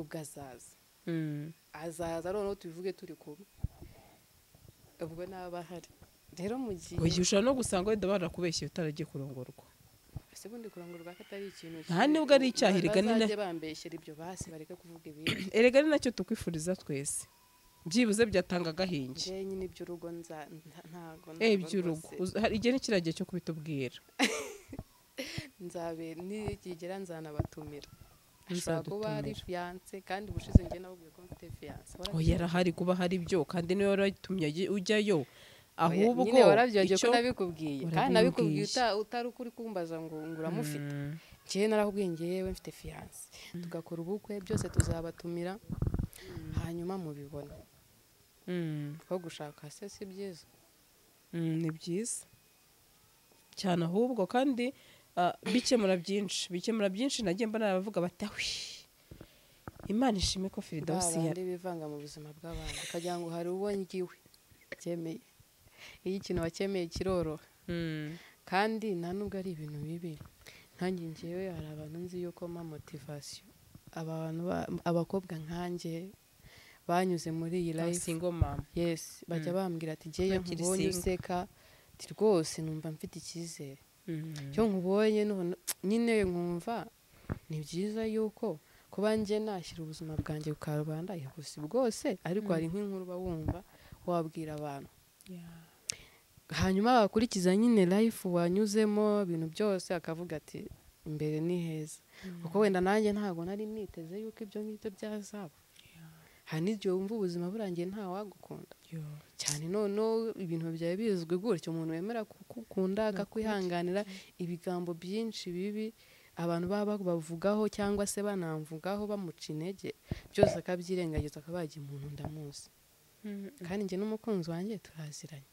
Ubwo azaza, azaza noneho tubivuge turi kumwe, ubwo naba ahari rero mu gihe. Oya, ushobora no gusanga wenda barakubeshye utaragiye kurongorwa. Ese ubundi kurongorwa ko atari ikintu? Nta nubwo ari icyaha, erega ni Bazajye bambeshyera ibyo basi, bareke kuvuga ibindi. Erega ni nacyo tukwifuriza twese, byibuze byatanga agahinge. Njye nyine iby'urugo ntago Eh, ntago iby'urugo rwose. Hari igihe nikiragiye cyo kubitubwira. Nzabe nikigera nzanabatumira. Ashobora kuba ari Uzadutumira. fiancé, kandi ubushize njye nababwiye ko mfite fiancé. Oya, arahari, kuba hari ibyo, kandi niwe waratumye ujyayo ahubwo. Nyine warabyogiye ko Icyo nabikubwiye, kandi nabikubwiye Warabimbwiye. Utari ukuri kumbaza ngo uramufite. Njyewe narakubwiye, njyewe mfite fiancé, tugakora ubukwe byose tuzabatumira, hanyuma mubibona ko gushaka se si byiza? Ni byiza cyane ahubwo, kandi bikemura byinshi, bikemura byinshi. Nagiye mbona abavuga bati: "Ahwi, Imana ishime ko Ba Firidausi ya bandi bivanga mu buzima bw'abandi, ukagira ngo hari uwo ngiwe byemeye. Iyo ikintu wacyemeye kiroroha, kandi nta nubwo ari ibintu bibi. Nkanjye njyewe hari abantu nzi yuko mpa motivation, abantu abakobwa nkanjye banyuze muri iyi life. Single mama. Yes, bajya bambwira ati: "Njyewe Bakiri nkubonye single. useka," ati, "rwose numva mfite icyizere cyo nkubonye nyine nkumva ni byiza yuko kuba njye nashyira ubuzima bwanjye ku karubanda." Yego, si bwose, ariko hari nk'inkuru uba wumva wabwira abantu, hanyuma bakurikiza nyine life wanyuzemo, ibintu byose, akavuga ati: "Imbere ni heza," kuko wenda nanjye ntabwo nari niteze yuko ibyo ngibyo byazaba. Hari n'igihe wumva ubuzima burangiye ntawagukunda cyane, noneho ibintu byawe bizwi gutyo, umuntu wemera kugukunda, akakwihanganira ibigambo byinshi bibi abantu baba bavugaho cyangwa se banamvugaho bamuca intege, byose akabyirengagiza, akaba yagira umuntu ndamuzi. Kandi njye n'umukunzi wanjye turaziranye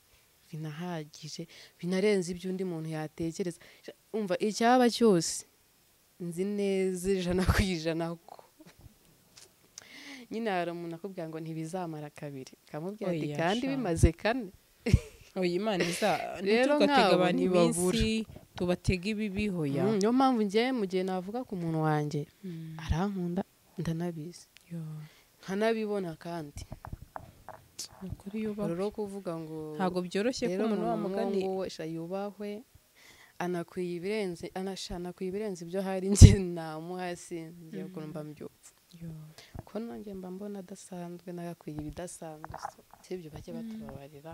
binahagije, binarenze ibyo undi muntu yatekereza. Umva, icyaba cyose nzi neza 100% ko nyine hari umuntu akubwira ngo ntibizamara kabiri, akamubwira ati Oya, kandi sha. bimaze kane. Oya, Imana iza Rero ntitugatege nk'abo abantu ntibabura. iminsi, tubatege ibibi, hoya. Niyo mpamvu njye mu gihe navuga ku muntu wanjye, arankunda, ndanabizi, nkanabibona kandi. Ni ukuri yubahwe. Rero kuvuga ngo Ntabwo byoroshye ko rero umuntu wa umuntu mugani nk'uwo sha yubahwe, anakwiye ibirenze, anasha anakwiye ibirenze ibyo hari njye namuha. Sinzi ukuntu mba mbyumva, ko nanjye mba mbona adasanzwe, nawe akwiye ibidasanzwe. So, si ibyo, bajye batubabarira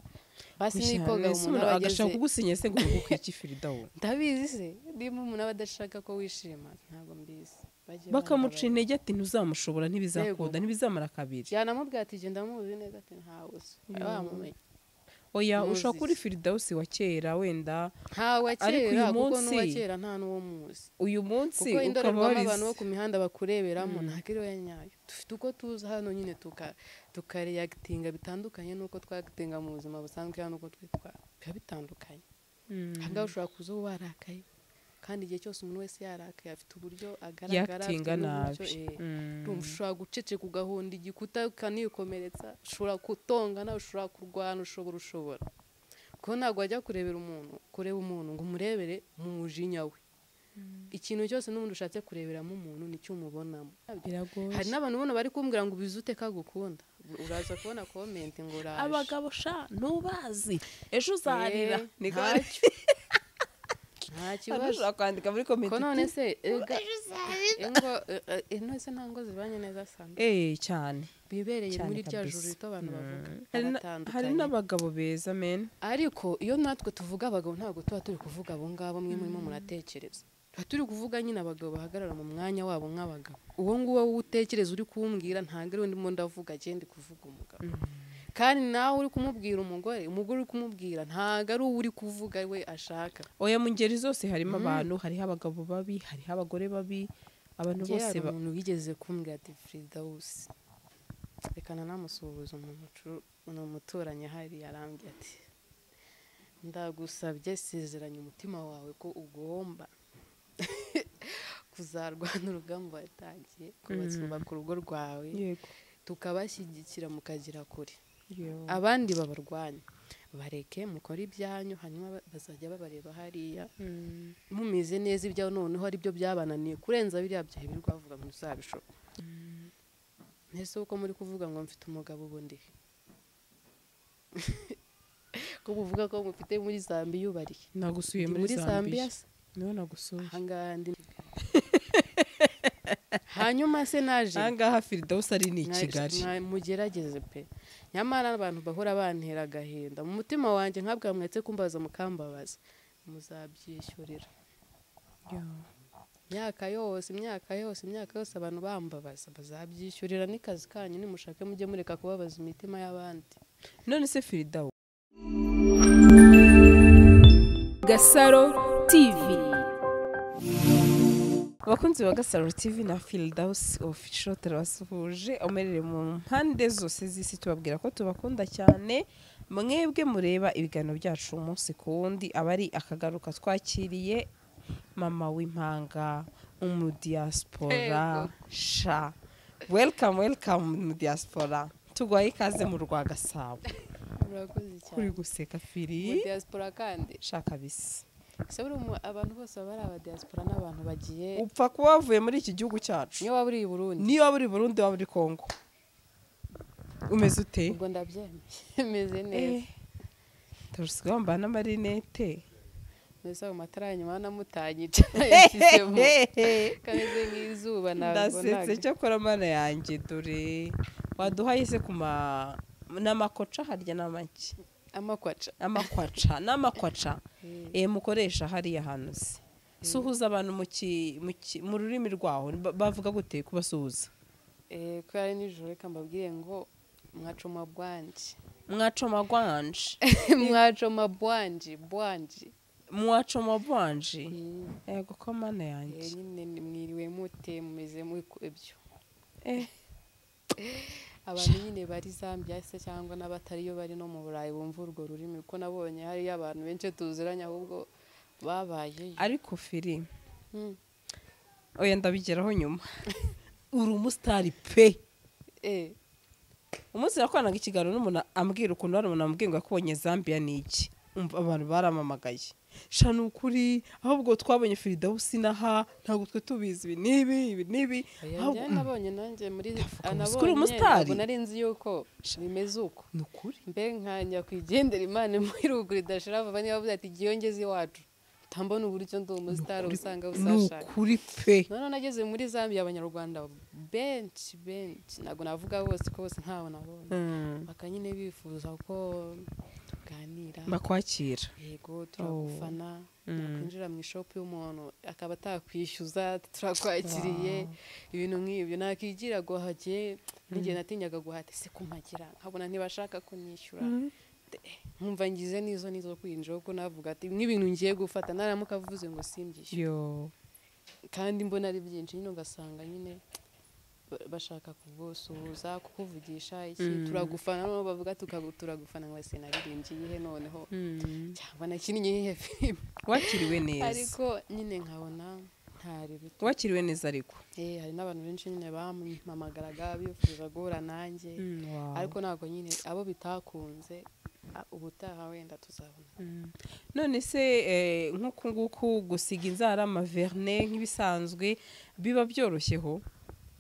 basi. Gusa Nikoga mbese umuntu umuntu aba agashaka ageze kugusinya se ngo ugukwiye iki, Firidawu? Ndabizi se, niba umuntu aba adashaka ko wishima, ntabwo mbizi. Bajye Bakamuca bambabarira. intege ati: "Ntuzamushobora, ntibizakunda, Yego. ntibizamara kabiri." Yanamubwira ati: "Genda muzi neza," ati: "Ntawe uzi." Wamumenye. Oya, Muzi ushobora kuri se. Firidawusi wa kera wenda, Ntawe ariko kera uyu kuko munsi- n'uwa kera nta n'uwo muzi. Uyu munsi Kuko ukaba indorerwamo warize. abantu bo ku mihanda bakureberamo ntabwo ari we nyayo. Dufite uko tuza hano nyine tukareactinga bitandukanye n'uko twactinga mu buzima busanzwe hano, uko twitwara biba bitandukanye. Aha ngaha ushobora kuza uba warakaye, kandi igihe cyose umuntu wese yarakaye afite uburyo agaragara, afite Yactinga n'uburyo, nabi. Urumva, ushobora guceceka ugahonda igikuta ukanikomeretsa, ushobora gutongana, ushobora kurwana, ushobora kuko ntabwo wajya kurebera umuntu, kureba umuntu ngo umurebere mu mujinya we. Ikintu cyose n'ubundi ushatse kureberamo umuntu nicyo umubonamo. Biragoye. Hari n'abantu ubona bari kumbwira ngo ubizi ute ko agukunda? Uraza kubona comment ngo uraje. Abagabo sha ntubazi, ejo uzarira. Eh, Niko ntacyo, nta hano kibazo. ushobora kwandika muri comment Ko none uti, se ega ingo none se nta ngo zibanye neza samba Eh, cyane. bibereye Cyane muri rya kabisa. juru rito abantu bavuga? Hari Baratandukanye. n'abagabo beza men. Ariko iyo natwe tuvuga abagabo, ntabwo tuba turi kuvuga abo ngabo mwe murimo muratekereza. Tuba turi kuvuga nyine abagabo bahagarara mu mwanya wabo nk'abagabo. Uwo nguwo wowe utekereza uri kuwumbwira ntabwo ari we ndimo ndavuga. Agenda kuvuga umugabo, kandi nawe uri kumubwira umugore, umugore uri kumubwira ntabwo ari uwo uri kuvuga we ashaka. Oya, mu ngeri zose harimo abantu, hariho abagabo babi, hariho abagore babi, abantu Njye bose hari umuntu wigeze kumbwira ati: "Firidawusi," reka nanamusuhuza, umuntu ni umuturanyi ahari, arambwira ati: "Ndagusabye, sezeranya umutima wawe ko ugomba kuzarwana urugamba watangiye kubaka urugo rwawe, tukabashyigikira mukagera kure. Abandi babarwanya bareke, mukore ibyanyu, hanyuma bazajya babareba hariya mumeze neza. Ibyaho noneho ari byo byabananiye kurenza biriya byahe birirwa bavuga ngo ntuzabishobora." Ntese uko muri kuvuga ngo mfite umugabo ubu ndi ko muvuga ko mufite muri Zambia ubariye? Nagusuye muri Zambia. Niho nagusuye. Ahangaha ndi. Hanyuma se naje ahangaha Firdaus ari ni Kigali. Mugerageze pe. Nyamara abantu bahora bantera agahinda mu mutima wanjye nkabwa mwetse kumbaza mukambabaza muzabyishyurira. Imyaka yose imyaka yose imyaka yose abantu bambabaza bazabyishyurira n'ikazi kanyu, nimushake mujye mureka kubabaza imitima y'abandi. None se Firdaus. Gasaro TV. Abakunzi ba Gasaro TV na Firdaus Official turabasuhuje omerere mu mpande zose z'isi, tubabwira ko tubakunda cyane. Mwebwe mureba ibiganiro byacu umunsi ku wundi, abari akagaruka twakiriye mama w'impanga umudiaspora sha. Welcome, welcome mu diaspora. Tugwaye ikaze mu rwa Gasabo. Murakoze cyane. Kuri guseka Firi. Mu diaspora kandi sha kabisa. Se buri abantu bose bari aba diaspora n'abantu bagiye upfa kuba wavuye muri iki gihugu cyacu. Niyo waba uri i Burundi. Niyo waba uri i Burundi waba uri Kongo. Umeze ute? Ubwo ndabyemeye. Meze neza. Turusiga wambaye n'amarinete. Mbese ayo matara nyuma namutanyica yashyizemo kameze nk'izuba ntabwo ndasetse. Cyakora mana yanjye dore waduhaye se kuma n'amakoca harya n'amaki amakwaca amakwaca n'amakwaca mukoresha hariya hantu se suhuza abantu mu rurimi rwaho bavuga gute kubasuhuza? Ko ari nijoro reka mbabwire ngo mwacoma bwanje. Mwacoma bwanje. Mwacoma bwanje bwanje. Mwacoma bwanje. Yego ko mana yanjye. Nyine mwiriwe mute mumeze ibyo. Abantu nyine bari Zambia se cyangwa n'abatariyo bari no mu Burayi bumva urwo rurimi, kuko nabonye hari abantu benshi tuziranye ahubwo babaye. Ariko Firi oya ndabigeraho nyuma. Uri umusitari pe. Umunsi nakoranaga ikiganiro n'umuntu ambwira ukuntu hari umuntu ambwiye ngo yakubonye Zambia ni iki, abantu baramamagaye sha ni ukuri, ahubwo twabonye Firdaus inaha ntabwo twe tubizi ibi n'ibi ibi n'ibi. Nabonye nanjye muri anabonye nari nzi yuko bimeze uko ni ukuri. Mbe nkanya kwigendera Imana imwirugura idashira vuba niba bavuze ati giyo ngeze iwacu tambona uburyo ndi umusitari usanga usashaka. Ni ukuri pe. None nageze muri Zambia abanyarwanda benshi benshi ntabwo navuga bose ko bose ntawe nabonye bakanyine bifuza ko tuganira bakwakira. Yego turagufana, nakwinjira mu shop y'umuntu akaba atakwishyuza turakwakiriye ibintu nk'ibyo. Nakigira guhagiye n'igihe natinyaga guhata se kumpagira nkabona ntibashaka kunyishyura nkumva ngize nizo nizo kwinjira kuko navuga ati nk'ibintu ngiye gufata naramuka avuze ngo simbyishyure kandi mbona ari byinshi nyine ugasanga nyine bashaka kugusuhuza kukuvugisha iki turagufana no bavuga turagufana ngo sinaririmbye ihe noneho cyangwa nakinnye ihe filime. Wakiriwe neza ariko nyine nkabona ntari bito. Wakiriwe neza ariko hari n'abantu benshi nyine bampamagaraga bifuza guhura nanjye ariko ntabwo nyine abo bitakunze ubutaha wenda tuzabona. None se nk'uku nguku gusiga inzara amaverne nk'ibisanzwe biba byoroshyeho?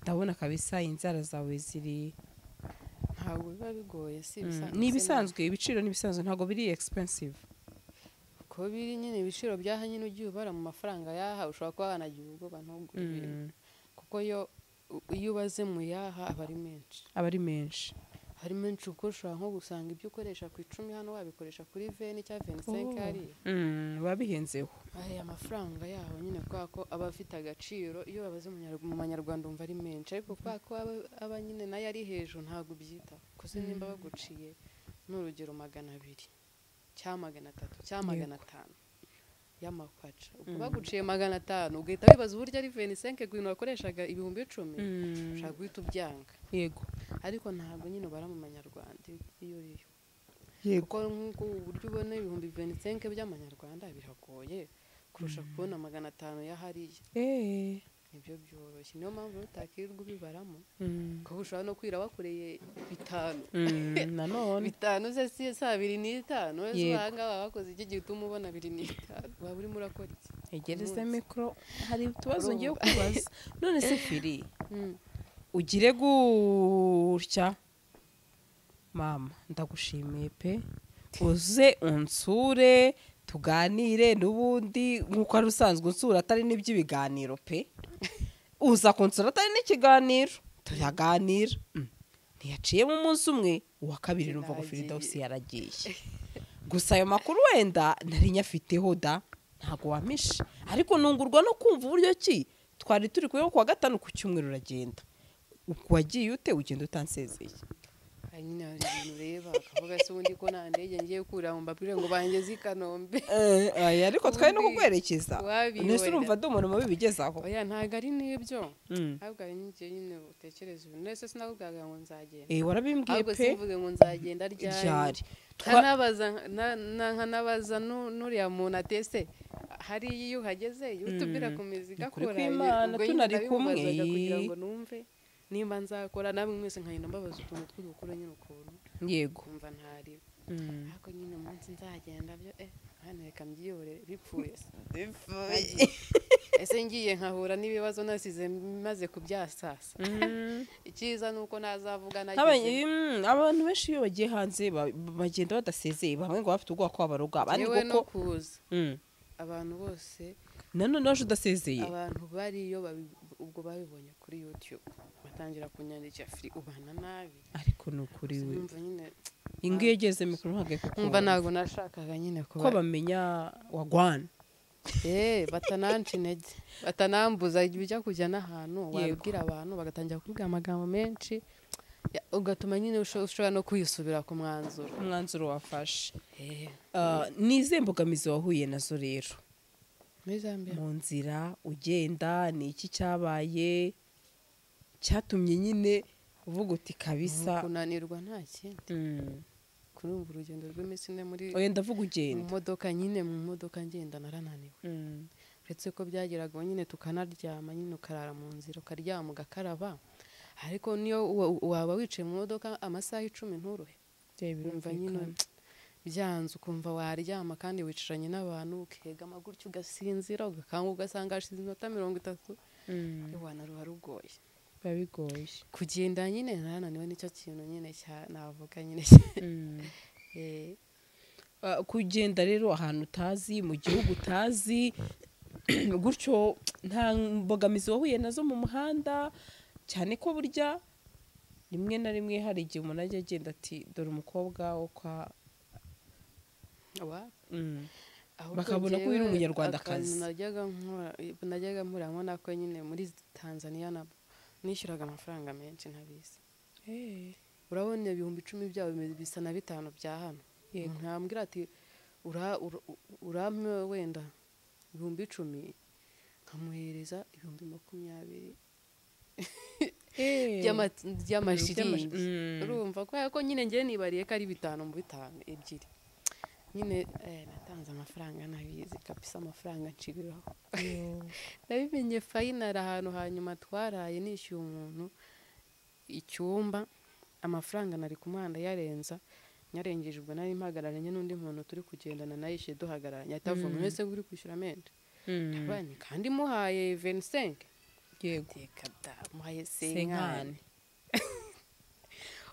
Ndabona kabisa inzara zawe ziri ntabwo biba bigoye, si ibisanzwe. Ni ibisanzwe, ibiciro ni ibisanzwe ntabwo biri expensive. Ko biri nyine ibiciro byaha nyine ugiye ubara mu mafaranga yaha ushobora kuba wanagira ubwoba ntugure ibintu kuko yo iyo ubaze mu yaha aba ari menshi. Aba ari menshi. Hari menshi uko ushobora nko gusanga ibyo ukoresha ku 10 hano wabikoresha kuri 20 cyangwa 25 hariya. Babihenzeho. Ari amafaranga yaho nyine kwa ko aba afite agaciro iyo babaze mu manyarwanda umva ari menshi ariko kwa ko aba nyine nayo ari hejuru ntabwo ubyita. Kuko nimba baguciye n'urugero 200 cyangwa 300 cyangwa 500 y'amakwaca ubwo baguciye 500 ugahita wibaza uburyo ari 25 ku bintu wakoreshaga 10,000 ushaka guhita ubyanga. Yego. Ariko ntabwo nyine ubara mu manyarwanda iyo uriyo. Yego. Kuko nk'uko uburyo ubona 25,000 by'amanyarwanda biragoye kurusha kubona 500 ya hariya. Nibyo byoroshye niyo mpamvu utakirirwa ubibaramo kuko ushobora no kwira wakoreye 5 nanone 5 se si 2.5 wese uhanga bakoze iki gituma ubona 2.5 waba urimo urakora iki? Egereze mikro hari utubazo ngiye kubaza. None se Firi Ugire gutya mama, ndagushimiye pe, uze unsure tuganire n'ubundi nk'uko ari usanzwe unsura, atari n'iby'ibiganiro pe, uza kunsura atari n'ikiganiro turaganira. Ntiyaciyemo umunsi umwe, uwa kabiri numva ngo Firidausi yaragiye. Gusa ayo makuru wenda nari nyafiteho da, ntago wampishe, ariko nungurwa no kumva uburyo ki twari turi kumwe kuwa gatanu, ku cyumweru uragenda. Wagiye ute ugenda utansezeye? Nyine hari ibintu ureba ukavuga se ubundi ko nta ndege ngiye kurira ngo mbabwire ngo bangeze i Kanombe. Ariko twari no kugwerekeza. Nese urumva ndi umuntu mubi bigezaho? Oya, ntabwo ari n'ibyo, ahubwo hari n'igihe nyine utekereza ibintu. Nese sinakubwiraga ngo nzagenda? Warabimbwiye pe. Simvuge ngo nzagenda ryari, nkanabaza n'uriya muntu atese hariya iyo uhageze YouTube irakomeza igakora. Ubwo tunari kumwe kugira ngo numve nimba nzakora, namwe mwese nkagenda mbabaza utuntu tw'udukuru nyine ukuntu. Yego. Kumva ntari. Ariko nyine umunsi nzagenda byo hano reka mbyihorere bipfuye. Ese ngiye nkahura n'ibibazo nasize maze kubyasasa. Icyiza nuko nazavuga nagize. Abantu benshi iyo bagiye hanze bagenda badasezeye, bamwe ngo bafite ubwoba ko babaroga, abandi ngo kuza. Abantu bose nanone waje udasezeye. Abantu bariyo ubwo babibonye kuri YouTube batangira kunyandikira Firi ubana nabi. Ariko nukuri we ingi yegeze mikoro ntabwo kuko umva ntago nashakaga nyine ko bamenya wagwana. Batananca intege, batanambuza bijya kujya n'ahantu wabwira abantu bagatangira kuvuga amagambo menshi, ugatuma nyine ushobora no kwisubira ku mwanzuro. Umwanzuro wafashe. Ni izihe mbogamizi wahuye nazo rero mu nzira ugenda? Ni iki cyabaye cyatumye nyine uvuga uti kabisa kunanirwa nta kindi? Kurumva urugendo rw'iminsi ine muri oya ndavuga ugenda mu modoka nyine, mu modoka ngenda narananiwe. Uretse ko byageraga nyine tukanaryama nyine, ukarara mu nzira ukaryama ugakaraba, ariko niyo waba wicaye mu modoka amasaha 10 nturuhe, urumva nyine byanze, ukumva waryama kandi wicaranye n'abantu ukegama gutyo ugasinzira, ugakanga ugasanga hashize iminota 30. Wanaruha rugoye, biba bigoye kugenda nyine narananiwe, nicyo kintu nyine navuga nyine. Kugenda rero ahantu utazi, mu gihugu utazi gutyo, nta mbogamizi wahuye nazo mu muhanda? Cyane ko burya rimwe na rimwe hari igihe umuntu ajya agenda ati dore umukobwa wo kwa bakabona ko uri umunyarwandakazi. Najyaga mpura nkora ko nyine muri Tanzania nabo nishyuraga amafaranga menshi ntabizi. Urabona 10,000 byabo bisa na 5 bya hano. Ntambwira ati urampe wenda 10,000, nkamuhereza 20,000 by'amashiringi. Urumva ko nyine ngiye nibariye ko ari 5 mu 5 ebyiri. Nyine natanze amafaranga nabizi kabisa, amafaranga nshiriraho. Nabimenye final ahantu hanyuma twaraye nishyuye umuntu icyumba, amafaranga nari kumuhanda yarenza nyarengeje, ubwo nari mpagararanye n'undi muntu turi kugendana nayishe duhagararanye, atavuga mwese uri kwishyura menshi. Ndabanye kandi muhaye 25. Yego. Kada muhaye 50.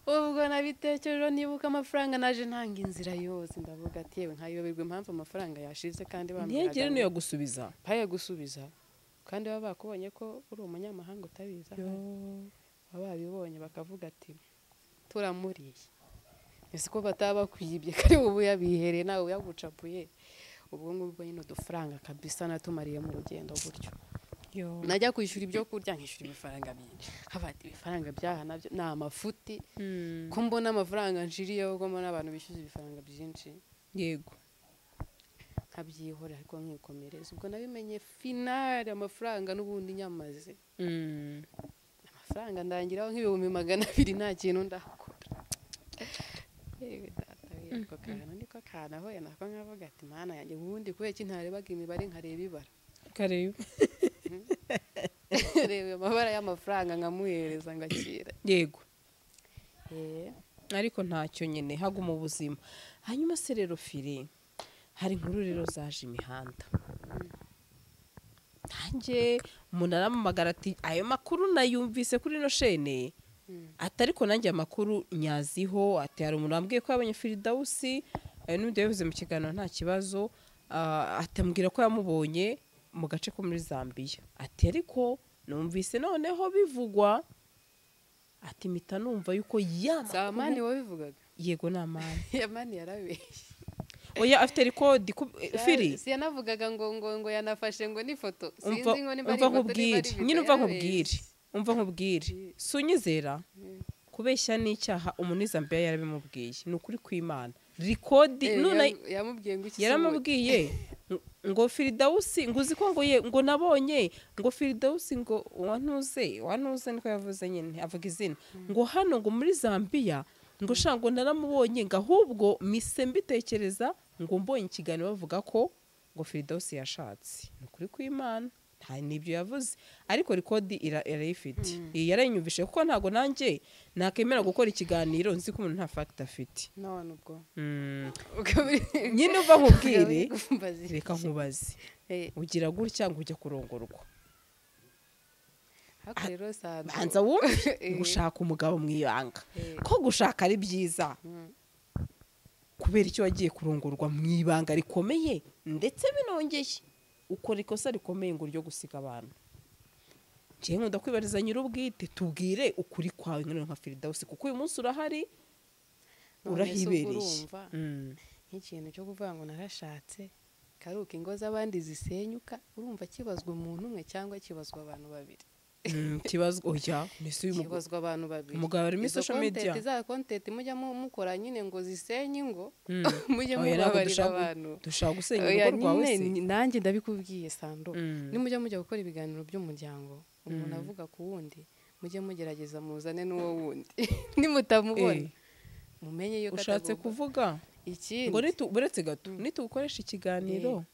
Ubwo nabitekereje nibuka amafaranga naje ntanga inzira yose, ndavuga ati yewe nkayoberwa impamvu amafaranga yashize kandi bambwiraga. Ntiyagire niyo gusubiza. Paye gusubiza. Kandi baba bakubonye ko uri umunyamahanga utabiza. Baba babibonye bakavuga ati turamuriye. Ese ko bataba kwibye kari ubu yabihereye nawe yagucapuye. Ubwo ngubwo nyine udufaranga kabisa natumariye mu rugendo gutyo. Najya kwishyura ibyo kurya nkishyura ibifaranga byinshi, habati ibifaranga byaha nabyo ni amafuti. Ko mbona amafaranga nshiriyeho, ko mbona abantu bishyuza ibifaranga byinshi. Yego. Nkabyihorera ariko nkikomereza. Ubwo nabimenye finale amafaranga n'ubundi nyamaze. Amafaranga ndangiraho nk'ibihumbi 200 nta kintu ndakora. Yewe data we, ko kana niko kana hoya nako nkavuga ati mana yanjye ubundi kubera iki ntarebaga imibare nkareba ibara. Kareba. Reba amabara y'amafaranga nkamuhereza ngakira. Yego. Ariko ntacyo nyine haguma ubuzima. Hanyuma se rero Firi, hari inkuru rero zaje imihanda. Nanjye umuntu aramamagara ati ayo makuru nayumvise kuri ino shene, ati ariko nanjye amakuru nyaziho, ati hari umuntu wambwiye ko yabonye Firidausi, ayo n'ibindi yabivuze mu kiganiro nta kibazo, atambwira ko yamubonye mu gace ko muri Zambia, ati ariko numvise noneho bivugwa, ati mpita numva yuko ya Samani wabivugaga. Yego ni Amani. Amani yarabeshye. Oya afite record Firi. Si yanavugaga ngo yanafashe ngo n'ifoto. Sinzi ngo nimba ari ifoto niba ari nyine umva nkubwire. Umva nkubwire. Sunyizera kubeshya n'icyaha umuntu Zambia yarabimubwiye. Ni ukuri kw'Imana. Record none yamubwiye ngo iki yaramubwiye ngo Firidausi ngo uzi ko ngo ye ngo nabonye ngo Firidausi ngo wantuze niko yavuze nyine avuga izina ngo hano ngo muri Zambia ngo shango naramubonye ngo ahubwo mise mbitekereza ngo mbonye ikiganiro bavuga ko ngo Firidausi yashatse. Ni ukuri kw'Imana nta nibyo yavuze ariko record irayifite. Yarayinyumvishe kuko ntago nanjye nakemera gukora ikiganiro nzi ko umuntu nta fact afite. None ubwo nyine uva nkubwire reka nkubaze ugira gutya ngo ujya kurongorwa banza wumve gushaka umugabo mu ibanga ko gushaka ari byiza kubera icyo wagiye kurongorwa mu ibanga rikomeye ndetse binongeye ukora ikosa rikomeye ngo ryo gusiga abantu. Ngiye nkunda kwibariza nyir'ubwite tubwire ukuri kwawe nka Firidausi kuko uyu munsi urahari urahibereye. Nk'ikintu cyo kuvuga ngo narashatse karuka ingo z'abandi zisenyuka urumva kibazwa umuntu umwe cyangwa kibazwa abantu babiri. Kibazwa oya nese uyu kibazwa abantu babiri. Umugabo ari muri social media. Za content mujya mukora nyine ngo zisenye ingo mujye mubabarira abantu. Dushaka gusenya urugo rwawe se. Nanjye ndabikubwiye Sando. Nimujya mujya gukora ibiganiro by'umuryango umuntu avuga ku wundi mujye mugerageza muzane n'uwo wundi nimutamubona mumenye yuko ushatse kuvuga ikindi ngo buretse gato nitugukoresha ikiganiro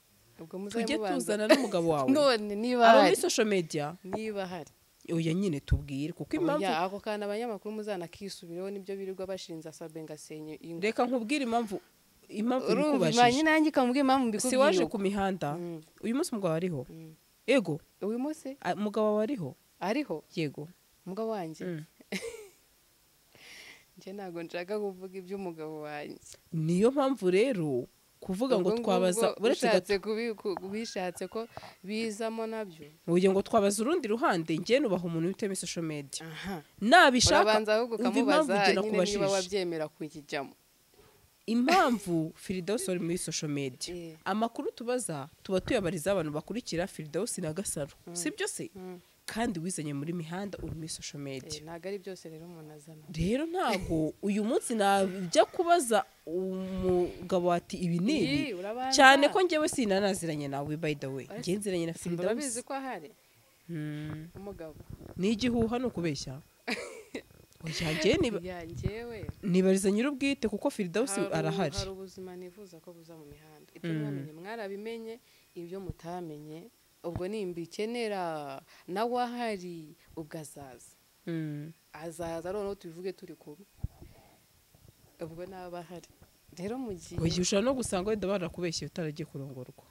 tujye tuzana n'umugabo wawe none niba hari muri social media niba hari oya nyine tubwire kuko impamvu ako kana abanyamakuru muzana kisubireho nibyo birirwa bashinza Sabe ngasenye ingo. Reka nkubwire impamvu ikubashije nanjye ikamubwira impamvu mbikubwiye. Si waje ku mihanda uyu munsi umugabo ariho? Ego uyu munsi umugabo wawe ariho? Ariho yego umugabo wanjye. Nje ntago nshaka kuvuga iby'umugabo wanjye. Niyo mpamvu rero kuvuga ngo twabaza uretse kubishatse ko bizamo nabyo ugiye ngo twabaza urundi ruhande ngiye nubaha umuntu witeme social media nabishaka urabanza ahubwo ukamubaza nyine niba wabyemera kukijyamo. Impamvu Firidausi ari muri social media amakuru tubaza tuba tuyabariza abantu bakurikira Firidausi na Gasaro sibyo se kandi wizanye muri mihanda uri muri social media ntago ari byose rero umuntu azana. Rero ntago uyu munsi najya kubaza umugabo ati ibi nibi cyane ko njyewe sinanaziranye nawe by the way ngiye nziranye na Firidausi. Urabizi ko ahari umugabo ni igihuha no kubeshya. Oya nibariza nyir'ubwite kuko Firidausi arahari. Hari ubuzima nifuza ko buza mu mihanda ibyo mwamenye mwarabimenye ibyo mutamenye ubwo nimbikenera nawe ahari ubwo azaza azaza noneho tubivuge turi kumwe ubwo naba ahari rero mu gihe oya ushobora no gusanga wenda barakubeshye utaragiye kurongorwa.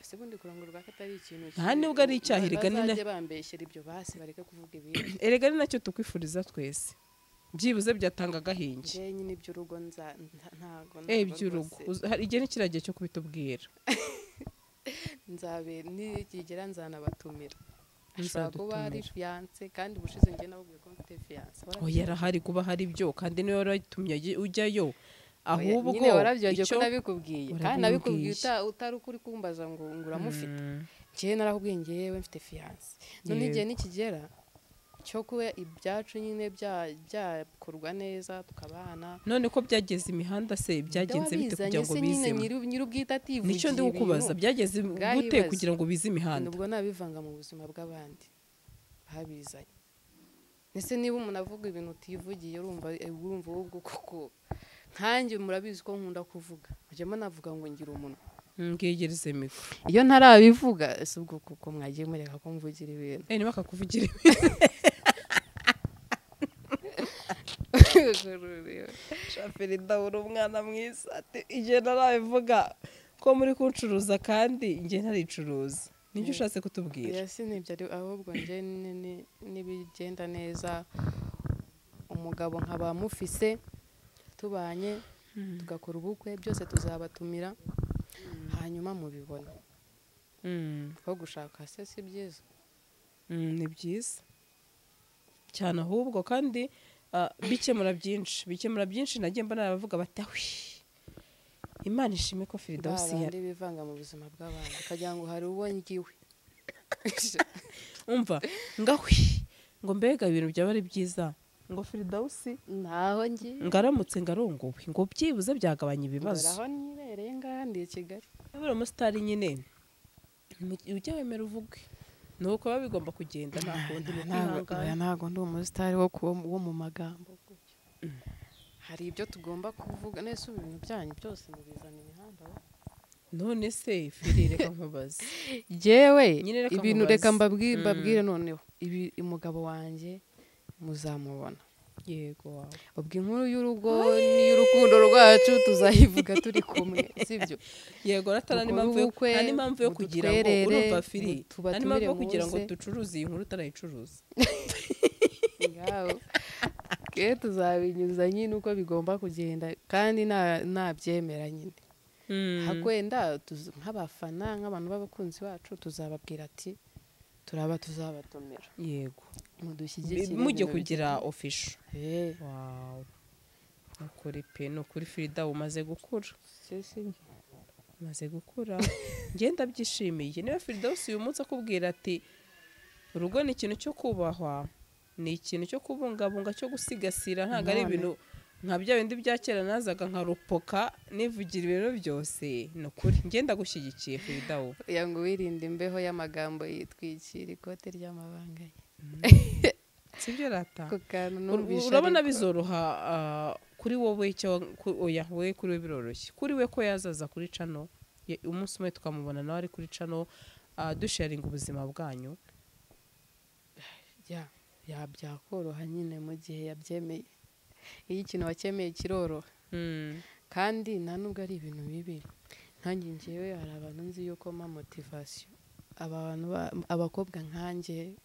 Ese bundi kurongorwa ko atari ikintu nta nubwo ari icyaha erega ni bazajye bambeshyera ibyo basi bareke kuvuga ibindi erega ni nacyo tukwifuriza twese byibuze byatanga agahinge. Nje nyine iby'urugo ntago iby'urugo hari igihe n'ikiragiye cyo kubitubwira. Nzabe nikigera nzanabatumira ashobora kuba ari fiance kandi ubushize njye nababwiye ko mfite fiance. Oya arahari kuba hari ibyo kandi niwe waratumye ujyayo ahubwo nyine warabyogiye ko nabikubwiye kandi nabikubwiye utari ukuri kumbaza ngo uramufite. Njye narakubwiye ngewe mfite fiance none igihe nikigera cyo kuba ibyacu nyine byakorwa neza tukabana. None ko byageze imihanda se byagenze bite kugira ngo bize nyir'ubwite ativugiye nicyo ndi kukubaza byageze gute kugira ngo bize imihanda ubwo nabivanga mu buzima bw'abandi babizanye. Ese niba umuntu avuga ibintu utivugiye urumva ubwo kuko nkanjye murabizi ko nkunda kuvuga mujyemo navuga ngo ngira umunwa ngegereze mikoro iyo ntarabivuga si ubwo kuko mwagiye mureka ko mvugira ibintu niba akakuvugira ibintu. Shafirida uri umwana mwiza ati igihe ntarabivuga ko muri kuncuruza kandi njye ntaricuruza. Nibyo ushatse kutubwira? Yes, nibyo, ahubwo nje nibigenda neza umugabo nkaba mufise tubanye tugakora ubukwe byose tuzabatumira hanyuma mubibona. Ko gushaka se si byiza? Ni byiza cyane ahubwo, kandi bikemura byinshi. Nagiye mbona abavuga bati ahwi Imana ishime ko Firidausi yari bivanga mu buzima bw'abantu ukagira ngo hari uwo ngiwe. Umva ngahwi ngo mbega ibintu byaba ari byiza ngo Firidausi ntaho ngiye ngaramutse ngarongowe ngo byibuze byagabanya ibibazo. Aho nibereye ngahandi i Kigali. Buri umusitari nyine ujya wemera uvuge nuko biba bigomba kugenda, nta kundi ntabwo. Ntabwo ndi umusitari wo mu magambo. Hari ibyo tugomba kuvuga nese ibintu byanyu byose mubizana imihanda. None se Firi reka nkubaze. Jewe ibintu reka mbabwire noneho ibi umugabo wanjye muzamubona. Yego wawe. Ubwo inkuru y'urugo n'iy'urukundo rwacu tuzayivuga turi kumwe, sibyo? Yego ratara n'impamvu yo kugira ngo urumva Firi, n'impamvu yo kugira ngo ducuruze iyi nkuru utarayicuruza. Ngaho ke tuzabinyuza nyine uko bigomba kugenda kandi nabyemera nyine. Hakwenda nk'abafana nk'abantu b'abakunzi bacu tuzababwira ati turaba tuzabatumira. Yego. Mudushyigikire mujye kugira official. Wow. Nukuri pe, nukuri Frida umaze gukura. Umaze gukura. Ngenda byishimiye. Niba Frida uyu munsi akubwira ati urugo ni ikintu cyo kubahwa, ni ikintu cyo kubungabunga, cyo gusigasira, ntago ari ibintu nka bya bindi bya kera nazaga nka rupoka nivugira ibintu byose. Nukuri ngenda gushyigikiye Frida wo. Yango wirinde imbeho y'amagambo yitwikira ikote ry'amabanga ye. Sibyo rata. Urabona bizoroha kuri wowe cyo oya we kuri we biroroshye. Kuri we ko yazaza kuri channel umunsi umwe tukamubona nawe ari kuri channel dusharinga ubuzima bwanyu. Ya byakoroha nyine mu gihe yabyemeye. Iyo ikintu wacyemeye kiroroha. Kandi nta nubwo ari ibintu bibi. Nkanjye njyewe hari abantu nzi yuko ma motivation abantu abakobwa nkanjye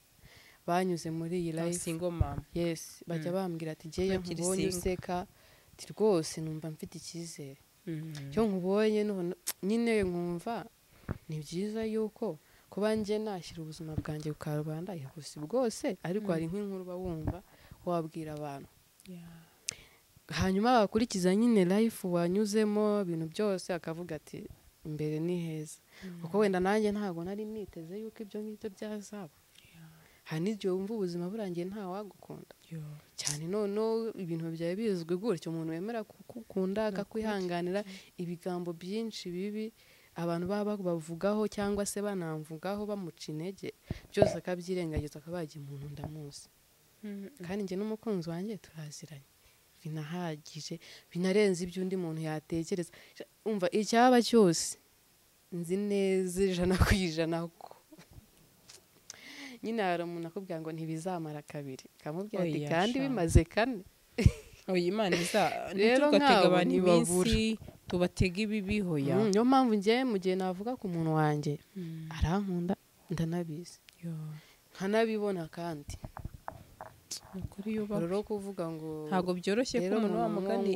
banyuze muri iyi life single mom. Yes, bajya bambwira ati ngiye nkubonye useka ati rwose numva mfite icyizere. Cyo nkubonye nyine nkumva ni byiza yuko kuba nje nashyira ubuzima bwanjye ku karubanda yagusi bwose, ariko hari nk'inkuru bawumva wabwira abantu. Hanyuma bakurikiza nyine life wanyuzemo ibintu byose akavuga ati imbere ni heza. Kuko wenda nanjye ntago nari niteze yuko ibyo ngibyo byazaba. Hari n'igihe wumva ubuzima burangiye nta wagukunda cyane, none ibintu byawe bizwi gutyo umuntu wemera kukukunda akakwihanganira ibigambo byinshi bibi abantu baba bavugaho cyangwa se banamvugaho bamuca intege byose akabyirengagiza akabagira umuntu ndamuzi. Kandi njye n'umukunzi wanjye turaziranye binahagije, binarenze ibyo undi muntu yatekereza. Umva icyaba cyose nzi neza 100% ko nyine hari umuntu akubwira ngo ntibizamara kabiri, kamubwira ati kandi bimaze kane. Oya Imana iza ntitugatega abantu iminsi tubatega ibibi hoya. Niyo mpamvu njye mu gihe navuga ku muntu wanjye arankunda ndanabizi nkanabibona kandi Nukuri yubahwe. Rero kuvuga ngo ntago byoroshye ko umuntu wa mugani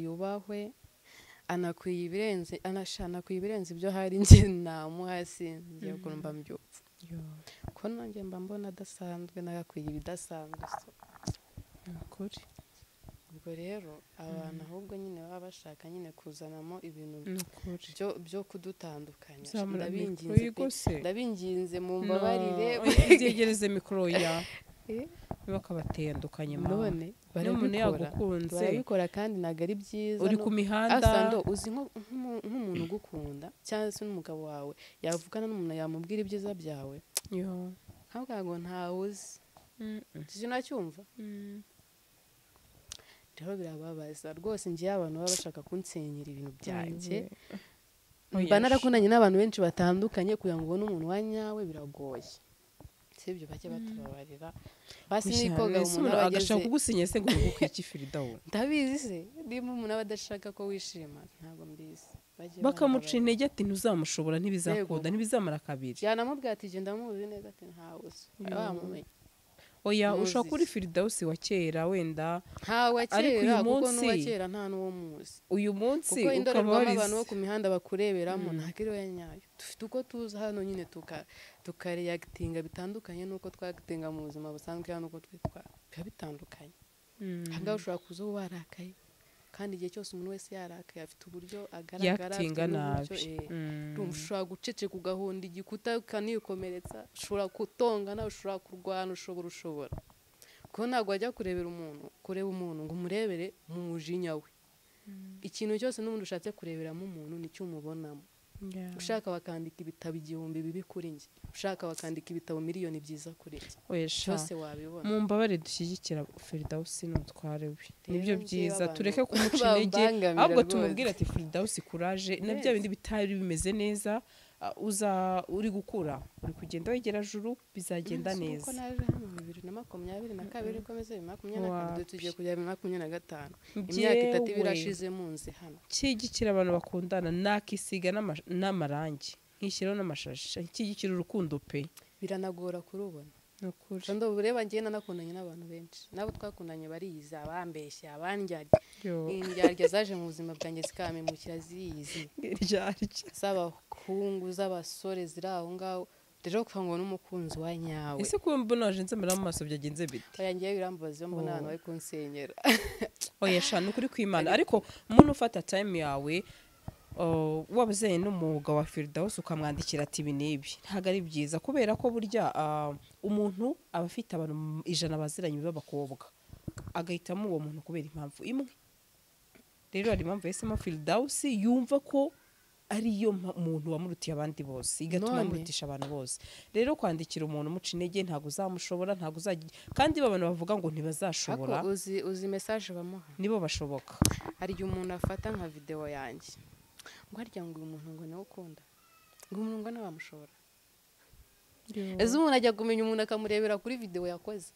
yubahwe anakwiye ibirenze anakwiye ibirenze ibyo hari nje namuha singiye ukuntu mba mbyumva. Ko nanjye mba mbona adasanzwe nagakwiye ibidasanzwe. Nukuri. Ubwo rero abantu ahubwo nyine baba bashaka nyine kuzanamo ibintu byo kudutandukanya. Ndabinginze mu mbabarire byegereze mikoro ya bakabatendukanye mama. None barabikora kandi ntago ari byiza. Uri ku mihanda asando uzi nk'umuntu ugukunda cyangwa se n'umugabo wawe yavugana n'umuntu yamubwira ibyiza byawe yo ntabwo ntawe uzi sinacyumva. Rero birababaza rwose ngiye abantu baba bashaka kunsenyera ibintu byanjye. Mba narakundanye n'abantu benshi batandukanye kugira ngo ubone umuntu wa nyawe biragoye. Sibyo bajye batubabarira basi nikoga umuntu agashaka kugusinya se ngo ngukwiye iki Firida wo ndabizi se niba umuntu aba adashaka ko wishima ntabwo mbizi. Bakamuca intege ati ntuzamushobora, ntibizakunda, ntibizamara kabiri. Yanamubwira ati genda muzi neza, ati ntawe uzi wamumenye. Oya, ushobora kuri Firidausi wa kera wenda ntawe kera, kuko n'uwa kera nta n'uwo muzi. Uyu munsi kuko indorerwamo abantu bo ku mihanda bakureberamo ntabwo ari we nyayo. Dufite uko tuza hano nyine tukareactinga bitandukanye n'uko twagitinga mu buzima busanzwe, hano uko twitwara biba bitandukanye. Ahangaha ushobora kuza warakaye, kandi igihe cyose umuntu wese yarakaye afite uburyo agaragara, afite n'uburyo ushobora guceceka ugahonda igikuta ukanikomeretsa, ushobora kutongana, ushobora kurwana, ushobora kuko ntabwo wajya kurebera umuntu, kureba umuntu ngo umurebere mu mujinya we. Ikintu cyose n'ubundi ushatse kureberamo umuntu nicyo umubonamo. Ushaka bakandika ibitabo 1000 bibi kuri njye, ushaka bakandika ibitabo miliyoni byiza kuri njye, cyose wabibona. Mumbabare dushyigikira Firidausi n'umutware we, nibyo byiza, tureke kumuca intege, ahubwo tumubwire ati Firidausi courage, na bya bindi bitari bimeze neza, uza uri gukura, uri kugenda wegera juru, bizagenda neza. Kuko naje hano 2022 komeze 2024 tugiye kujya 2025, imyaka 3 birashize munzi hano. Cyigikira abantu bakundana, nakisiga n'amarangi, nkishyiraho n'amashashi, cyigikira urukundo pe. Biranagora kurubona. Nukuri. Ndo bureba ngiye nanakundanye n'abantu benshi, nabo twakundanye bariyiza, abambeshya, abandyarya. Indyarya zaje mu buzima bwanjye zikamemukira ziyizi. Indyarya z'abakungu z'abasore ziri aho ngaho. Rero kuva ngo n'umukunzi wa nyawe. Ese kuba mbona waje nzamera mu maso byagenze bite? Oya, ngiye birambabaza iyo mbona abantu bari kunsenyera. Oya sha, nukuri kwimana, ariko umuntu ufata time yawe wabuzanye n'umwuga wa Firidausi ukamwandikira ati ibi n'ibi, ntabwo ari byiza, kubera ko burya umuntu aba afite abantu 100 baziranye b'abakobwa, agahitamo uwo muntu kubera impamvu imwe. Rero hari impamvu yahisemo Firidausi, yumva ko ariyo muntu wamurutiye abandi bose, igatuma amurutisha abantu bose. Rero kwandikira umuntu umuca intege ntabwo uzamushobora, ntabwo uzajya, kandi abantu bavuga ngo ntibazashobora. Uzi message bamuha nibo bashoboka. Hari igihe umuntu afata nka video yanjye ngo harya ngo uyu muntu ngo niwe ukunda, ngo umuntu ngo ntawamushobora. Ese umuntu ajya kumenya umuntu akamurebera kuri video yakoze?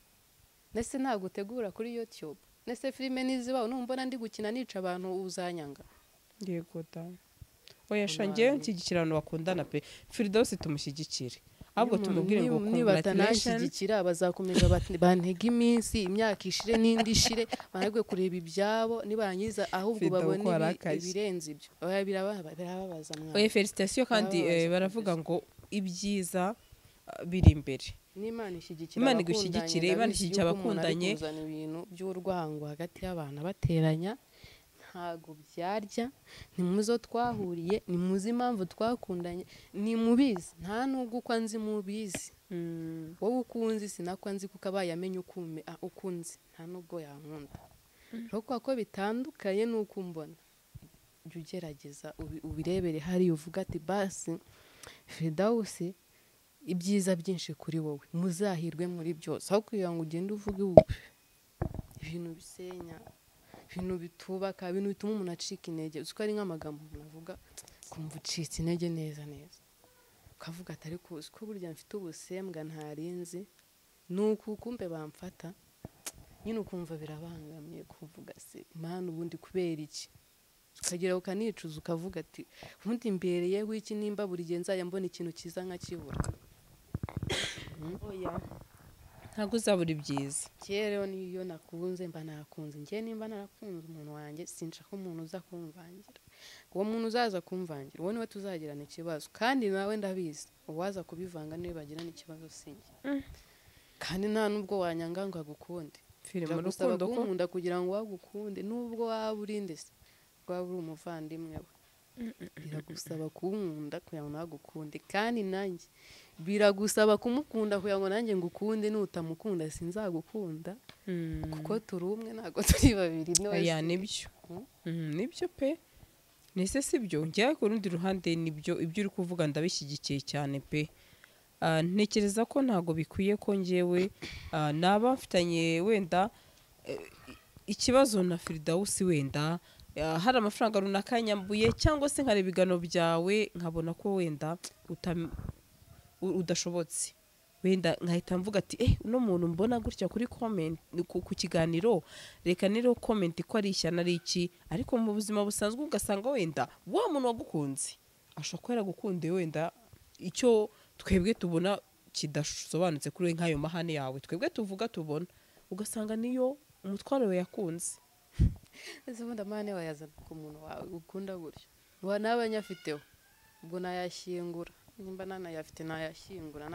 Nese ntabwo utegura kuri YouTube, nese filime nizibaho numbona ndi gukina nica abantu uzanyanga. Yego da. Oya sha, ngewe nshyigikira abantu bakundana pe. Firidausi tumushyigikire, ahubwo tumubwire ngo congratulations. Bazakomeza bantega iminsi, imyaka ishire n'indi ishire, banagwe kureba ibyabo, nibarangiza ahubwo babone ibirenze ibyo. Oya, birababaza mwana. Oya, felicitation, kandi baravuga ngo ibyiza biri imbere. N'Imana ishyigikira, Imana igushyigikire, Imana ishyigikira abakundanye. Kuzana ibintu by'urwango hagati y'abana bateranya ntago byarya. Ni muzo twahuriye, ni muzi impamvu twakundanye, ni mubizi, nta nubwo uko nzi mubizi. Wowe ukunzi sinako nzi, kuko abaye amenye ukunzi nta nubwo yankunda. Rero ko bitandukanye nuko umbona, jya ugerageza ubirebere hari uvuga ati basi Firidausi ibyiza byinshi kuri wowe, muzahirwe muri byose, aho kugira ngo ugende uvuge ibintu bisenya, ibintu bitubaka, ibintu bituma umuntu acika intege. Uzi ko ari nk'amagambo umuntu avuga kumva ucitse intege neza neza, ukavuga ati ariko uzi ko burya mfite ubusembwa ntarinzi, nuko kumbe bamfata nyine, ukumva birabangamiye, kuvuga se Mana ubundi kubera iki? Ukagera ukanicuza ukavuga ati ubundi mbereyeho iki nimba buri gihe nzajya mbona ikintu cyiza nkakibura? Oya, ntabwo uzabura ibyiza. Rero niyo nakunze mba nakunze, njye nimba narakunze umuntu wanjye sinshaka umuntu uza kumvangira. Uwo muntu uzaza kumvangira uwo niwe tuzagirana ikibazo, kandi nawe ndabizi uwaza kubivanga niwe bagirana ikibazo sinjye. Kandi nta nubwo wanyanga ngo agukunde, biragusaba kunkunda kugira ngo agukunde, nubwo waba uri ndese waba uri umuvandimwe we, biragusaba kunkunda kugira ngo nagukunde, kandi nanjye biragusaba kumukunda kugira ngo nanjye ngukunde. Nutamukunda sinzagukunda, kuko turi umwe ntabwo turi babiri. Oya, nibyo nibyo pe. Nese sibyo, njye ku rundi ruhande nibyo ibyo uri kuvuga ndabishyigikiye cyane pe. Ntekereza ko ntago bikwiye ko ngewe naba mfitanye wenda ikibazo na Firidausi, wenda hari amafaranga runaka nyambuye, cyangwa se nkareba ibigano byawe nkabona ko wenda udashobotse, Wenda nkahita mvuga ati uno muntu mbona gutya kuri comment ku kiganiro, reka nero comment ko ari ishyana ari iki. Ariko mu buzima busanzwe ugasanga wenda wa muntu wagukunze ashobora kuba yaragukundiye wenda icyo twebwe tubona kidasobanutse kuri we nk'ayo mahane yawe twebwe tuvuga tubona, ugasanga niyo umutwaro we yakunze. Ese ubundi amahane wayazana ku muntu wawe ukunda gutyo, wa naba nyafiteho ubwo nayashyingura, nimba nanayafite nayashyingura,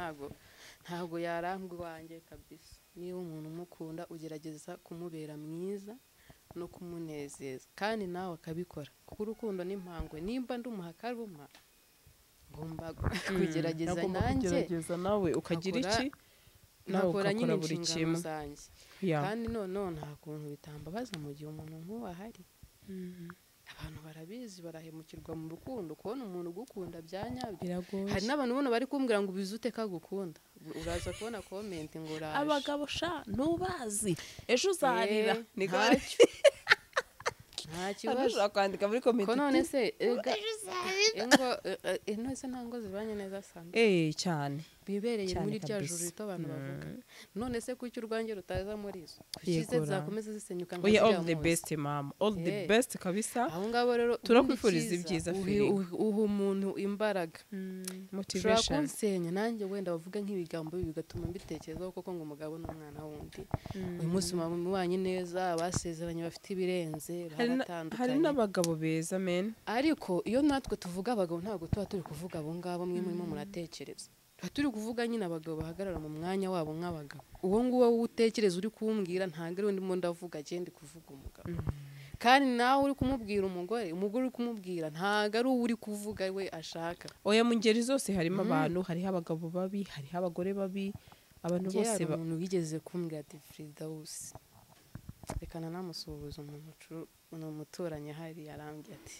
ntabwo yarangwa iwanjye kabisa. Niba umuntu umukunda ugerageza kumubera mwiza no kumunezeza, kandi nawe akabikora, kuko urukundo ni impangwe. Nimba ndumuha karuma ngomba kugerageza nanjye, nawe ukagira iki, nakora nyine inshingano zanjye. Kandi noneho nta kuntu bitambabaza mu gihe umuntu nk'uwo ahari. Abantu barabizi barahemukirwa mu rukundo, kubona umuntu ugukunda bya nyabyo. Hari n'abantu ubona bari kumbwira ngo ubizute kagukunda, uraza kubona comment ngo uraje. Abagabo sha ntubazi, ejo uzarira. Nta kibazo. Ushobora kwandika muri comment ko none se ingo ino se ntango zibanye neza sana. Cyane bibereye muri rya juru rito abantu bavuga. None se kuki urwange rutaza muri izo kukize zakomeza zisenyuka nka ziriya. All the best mama, all the best kabisa. Aho ngabo rero turakwifuriza ibyiza Fili, uha umuntu imbaraga, motivation. Kunsenya nanjye wenda bavuga nk'ibigambo bigatuma mbitekerezaho koko ngo umugabo n'umwana wundi uyu munsi mubanye neza, basezeranye bafite ibirenze, baratandukanye. Hari n'abagabo beza men, ariko iyo natwe tuvuga abagabo ntabwo tuba turi kuvuga abo ngabo mwe murimo muratekereza. Turi kuvuga nyine abagabo bahagarara mu mwanya wabo nk'abagabo. Uwo nguwo utekereza uri kumbwira ntabwo ari ndimo ndavuga, agende kuvuga umugabo. Kandi nawe uri kumubwira umugore, umugore uri kumubwira ntabwo ari uwo uri kuvuga we ashaka. Oya, mu ngeri zose harimo abantu, hariho abagabo babi, hariho abagore babi, abantu bose. Umuntu wigeze kumbwira ati Firdaus, reka nanamusuhuza, umuntu umuturanyi hari yarambwiye ati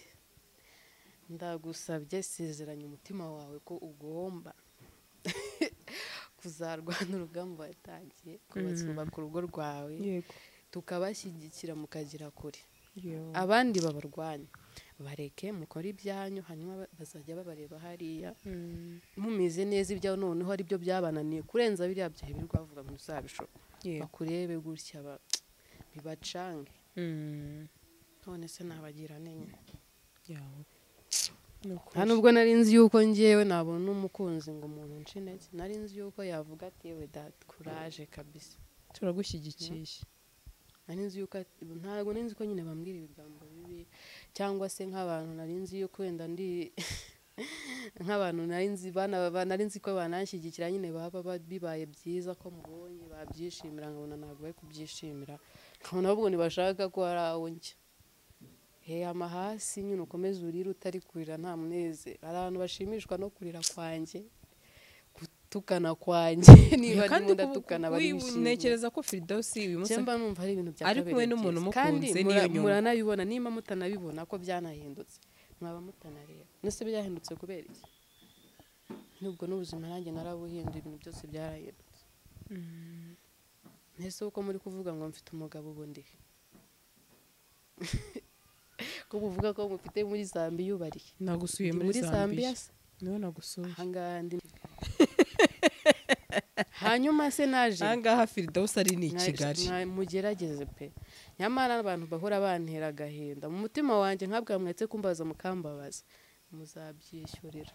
ndagusabye sezeranya umutima wawe ko ugomba kuzarwana urugamba watangiye kubaka urugo rwawe, tukabashyigikira mukagira kure. Abandi babarwanya bareke mukore ibyanyu, hanyuma bazajya babareba hariya mumeze neza, ibyaho noneho ari byo byabananiye kurenza biriya byahe biri kuvuga ngo uzabishobora, bakurebe gutya bibacange. None se nabagira nenye. Nta nubwo nari nzi yuko ngewe nabona umukunzi ngo umuntu nce intege, nari nzi yuko yavuga ati yewe dad courage kabisa, turagushyigikiye. Nari nzi yuko ntabwo nari nzi ko nyine bambwira ibigambo bibi, cyangwa se nk'abantu nari nzi yuko wenda ndi nk'abantu nari nzi nari nzi ko bananshyigikira nyine baba bibaye byiza ko mubonye babyishimira, nkabona ntabwo bari kubyishimira, nkabona ahubwo ntibashaka ko hari aho njya. Ama hasi nyine ukomeze urire utari kurira nta munezero. Hari abantu bashimishwa no kurira kwanjye, gutukana kwanjye, niba ndimo ndatukana barishimye. Ntekereza ko Firdaus uyu munsi mba numva ari ibintu bya ari kumwe n'umuntu umukunze niyo nyuma, muranabibona. Nimba mutanabibona ko byanahindutse, mwaba mutanareba. Nese byahindutse kubera iki? Nubwo n'ubuzima nanjye narabuhinduye, ibintu byose byarahindutse. Nese uko muri kuvuga ngo mfite umugabo ubundi ko muvuga ko mufite muri Zambia ubariye. Nagusuye muri Zambia. Niwe nagusuye. Ahangaha ndi. Hanyuma se naje. Ahangaha Firdaus ari ni Kigali. Mugerageze pe. Nyamara abantu bahora bantera agahinda. Mu mutima wanjye nkabwa mwetse kumbaza mukambabaza. Muzabyishyurira.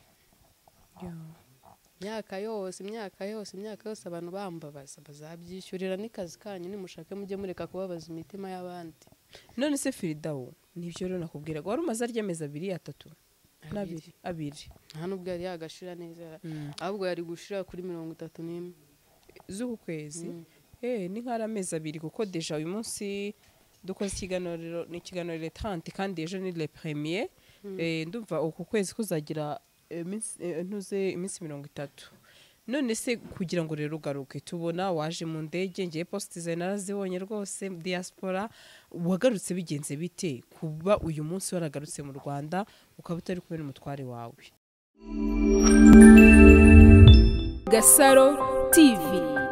Imyaka yose, imyaka yose, imyaka yose abantu bambabaza bazabyishyurira n'ikazi kanyu, nimushake mujye mureka kubabaza imitima y'abandi. None se Firdaus nibyo rero nakubwiraga, wari umaze aryameza 2 3 n'abiri abiri, nta nubwo yari yagashira neza, ahubwo yari gushira kuri 31 z'uku kwezi. Ni nk'ari amezi 2, kuko deja uyu munsi dukoze ikiganiro, ni ikiganiro le 30 kandi ejo ni le premier. Ndumva uku kwezi kuzagira iminsi 30. None se kugira ngo rero ugaruke, tubona waje mu ndege, ngiye post zawe narazibonye rwose, diaspora wagarutse bigenze bite kuba uyu munsi waragarutse mu Rwanda ukaba utari kumwe n'umutware wawe? Gasaro TV.